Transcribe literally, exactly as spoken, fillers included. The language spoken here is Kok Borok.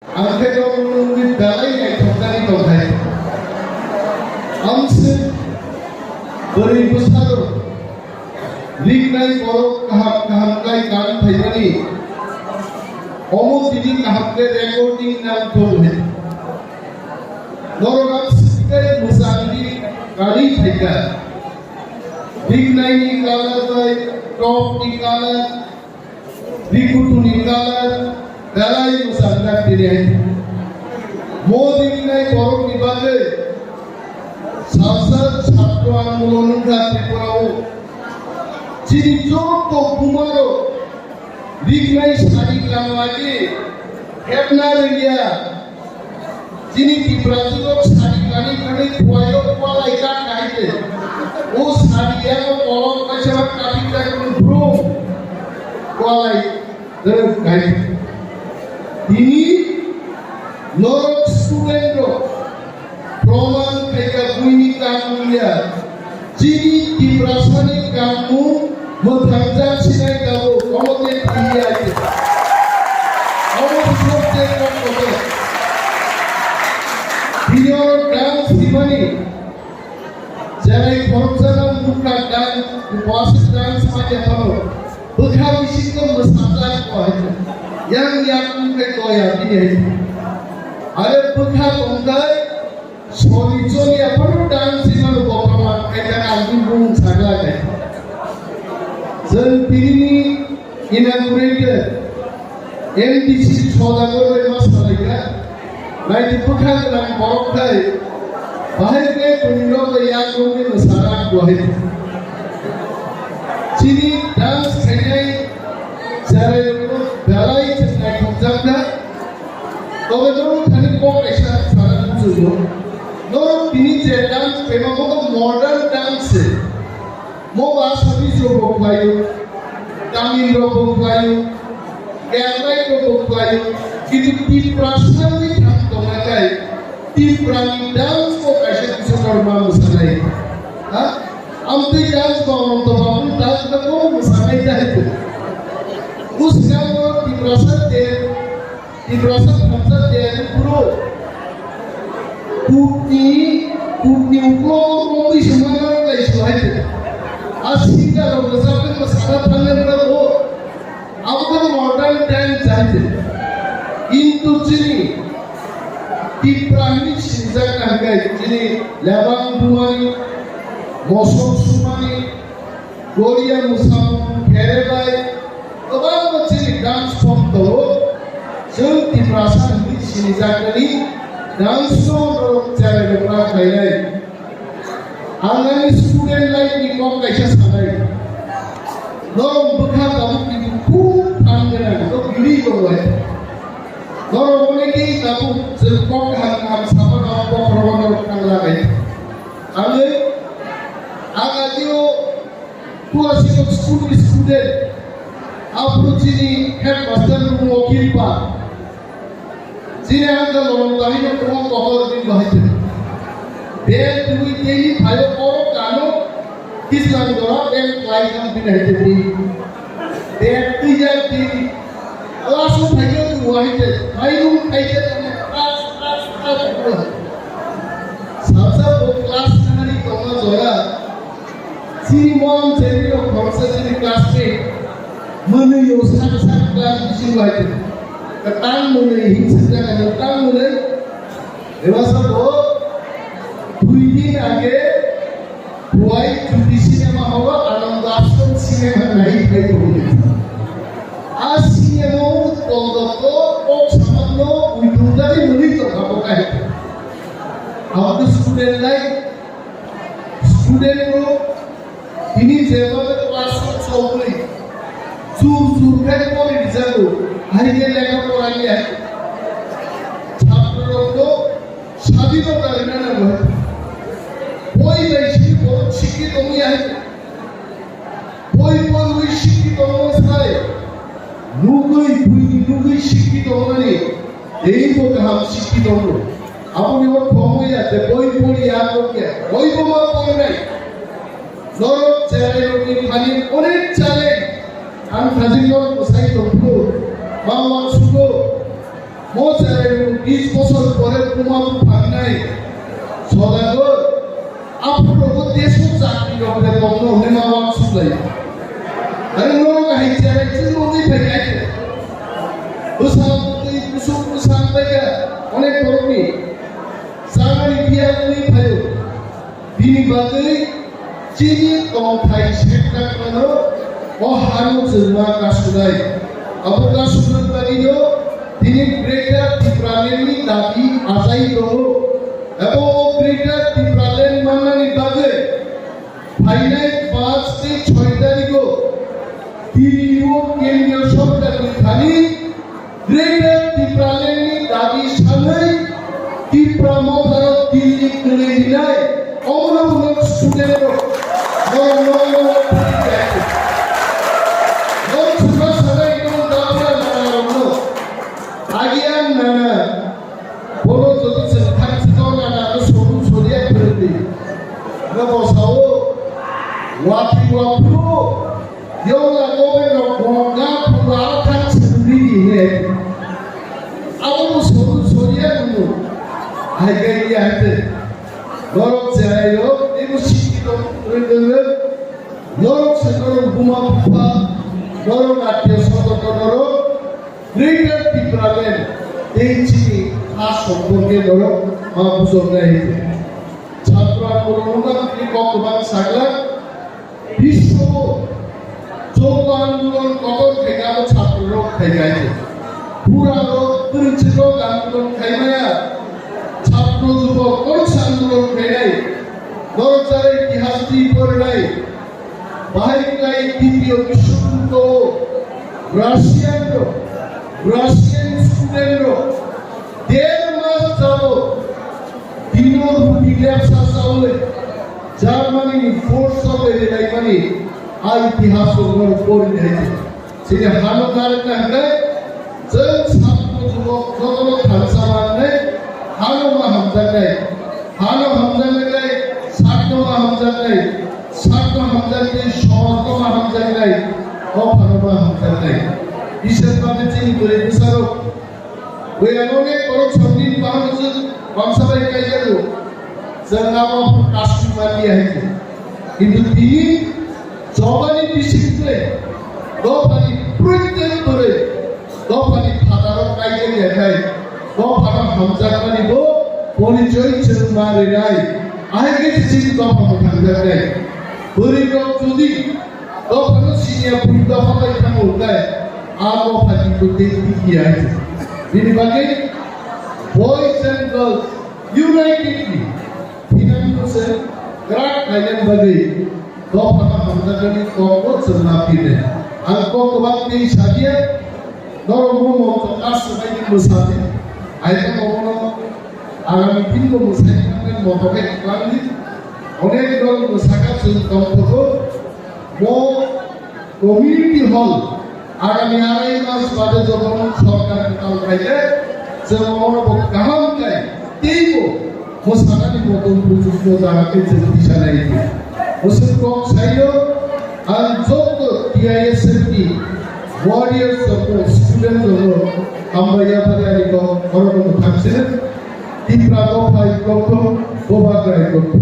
Ang khe norokni belai naithoknani tongthai. Amswk bwrwi bwsarok riknai borok kaham kaham khlai kan phaimani. Omo tini kaham khe recording nang thung hai. Norok amswk tei mwchangni kari phaikha. Riknaini colour bai topni colour, rikutuni colour, belai mwchangna tini hai. Mo riknai borokni bagwi salsa chhatro andolon wngkha Tripura o. Chini joto bumarok riknai sari kanwadi hepna rwngya. Chini Tiprasirok sari kanwi kanwi phuaio kwalai kha khai de. O sari yango kolok kaisa kathi kaitham brum kwalai rwk khai. Tini norok student rok proman khaika buini kanmung ya. Chini Tiprasani kanmung mwthangjak sinai tabuk, omo tei thwiya khe. Omo subject rok kotor. Tini oro dance himani jerai khoroksa no mukha dance, bwswk dance ma ya phano. Bwkha bisingo mwsajak ko hai. Yang yakung khe ko ya bini hai. Are bwkha tongthai Sori choli aphano dance mano bokma kaita kangni bung sagla kai. Jeng tini inaugurated M D C Sodagar bai ma salaika. Naidi bwkha gwnang borok khai. Bahai khe tuni rok bai yak rok ni mwsara kwahai. Chini dance khainai jarai rok belai chwng naithokjakna. Tobe norok thani kok kaisa sana muchungo. Norok tini je dance khaima bo modern dance se. Mo ba Assamese rok bo khlaio, Tamil rok bo khlaio, Kerala rok bo khlaio. Kintu Tiprasa ni thang tongna kai Tiprani dance ko kaisa kisa norma mwsanai. Ha? Amtwi dance ba Ananta Babu dance ba ko mwsanai dai. Uskango Tiprasa de Tiprasa thamsa tiyari phuru kutni, kutni uklo kongwi songma nang lai suhai de. A singer rok rwchapwi mwsana thangna nang o. Abo khe modern dance hai de. Kintu chini Tipra hinwi sinijak nang khe chini lebang bumani, mosok sumani, Korea mwsamung kherebai kwbangma chini dance form tongo. Chwng Tiprasa hinwi sinijaknani dance no norok cherai rwkra khlainai. Ang ani student life ni kok kaisa sanai. Norok bwkha tabuk kintu khub phan gwnang, norok giri tongo hai. Norok onekhe tabuk chwng kok kaham kaham sama norok bokhorogo norok thang lagai. Ang, ang ajio Tulasibok school ni student, aphuru chini headmaster rung o kimba. Chini ang ka lorong tani no kumo kotor din bahai te. Bel tui tei phayo koro kano kislang dora bel klai kang bin hai te di. Bel tui ya di. Class o phayo tu bahai te. Phayo khai te tamo class, class, class. Sabsa bo class nani tongma jora. Chini mom chini rok khoroksa chini classmate. Mwnwi yo sak sak class bisingo hai tong. Kwtang mwnwi hinsajak kwtang mwnwi. Ebasa bo dui din age Bhuai Jyoti cinema hall o Ananda Ashram cinema nai khai tongo. A cinema o Kol Dotto kok samanno uitung dagi mwnwi tongkha bo kai. Abo student life. Student rok tini jeba class o chobwi jur jur khai pori rijago, hai khe lekha pora ya. Chhatro rok no sadinota rwna nango. Boi bai si borok sikhi tongwi ya. Boi porwi sikhi tongma sai, nugwi buini nugwi sikhi tongmani, teibo kaham sikhi tongo. Aboni o thomwi ya, je boi pori ya tongkhe, boibo ma porinai. Norok cherai rokni thani onek challenge, ang thajin norok bwsai tongphuru, ma uansukgo. Mo chwrai rok bish bosor pore buma buphangnai sodago, aphuru rogo tesu chakri rok de tongno hinwi ma uansuk lai. Ani norok hai chwrai chwng rwgwi phai kaitor. Bwsa bwtwi bwswk bwsa bai kha onek borokni. Chagani phiya wngwi phaio. Bini bagwi chini tongthai sekjakmano o hano chwngma kasunai. Abo kasuna bagwino tini Greater Tipralandni dabi achai tongo. Abo o Greater Tipraland mannani bagwi phainai panch tei choi tarikgo Delhi-o kendriya sorkarni thani Greater Tipralandni dabi sanwi Tipra Mothano Delhi kwlwi rinai, omono hwnwi student rok. Norok no no no phuri kaya. Norok chwngno sanai norok dabi nana rokno. Agi ang nana. Bono jodi chwng thang chwng nana no sobu soriya phwrwngdi. No bosao. Wati waphuru. Yongla government rok bonga phunga thang sumri ni he. Abo no soru soria no. Hai gai ya hete. Norok chai rok, ebo sikhi rok, rok, rok, rok. Norok se norok buma bupha, norok atya soto norok. Greater Tipraland, tei chini ha somporke norok ma bujoknai hete. Chhatra andolon wngkha tini kok kwbang sakla. Biswo Chokla andolon kotor khaikha abo chhatrorok khaikha. Pura rok kwrwngchirok andolon khaimaya. Chhatro jubok koroksa andolon khainai. Norok jara itihas twi porinai. Bahai khlai Ditiyo Biswojuddo Russian rok, Russian student rok. Der mas jabot dino ruti lepsa chawi Germany ni force o bede laimani a itihas o norok pori nai. Chini hano narwkna hwnwi chwng sakno jubok jotono thansa manwi hano ma hamjaknai. Hano hamjaknai, sakno ma hamjaknai. Sakno hamjaknai, somajno ma hamjaknai. Dophano ma hamjaknai. Bisesbhabe chini bwrwi bwsarok Bui ang onek borok somni bahai se bangsa bai kaijago. Chwng abo kasui manliya hai se. Kintu tini chobani bising se dophani proitek bwrwi dophani phataro kaijak ya khai dophano hamjakmani bo porichoi chwng ma rinai. Ahai khe se chini dophano thangjaknai. Bwrwi rok jodi Dophano siniya bui dopha bai thango hwnkhe, a dopha ni kwtwi twikiya hai se. Bini bagwi boys and girls unitedly thinani se kwrak khainani bagwi dophano hamjakmani kokbo chwng ma phirnai. Ang kok kwbang tei sabiya, norok bo moncho kasu bai ni mwsadi. Aitha komono agami dinbo mwsai thangmani moto khe kwlangdi. Onek dol mwsaka chwng tongthogo. Bo community hall agami arai mas bade jotono sorkar kwtal khaikhe chwng omono bo kaham khe teibo mwsanani motom buchukno jaga khe chwng tisa nai di. Bwswk kok saio ang joto T I S F ni warriors joto student joto hambai yaphari ani kok oro no thangsinai. Tipra dophai kothom, Bubagra kothom.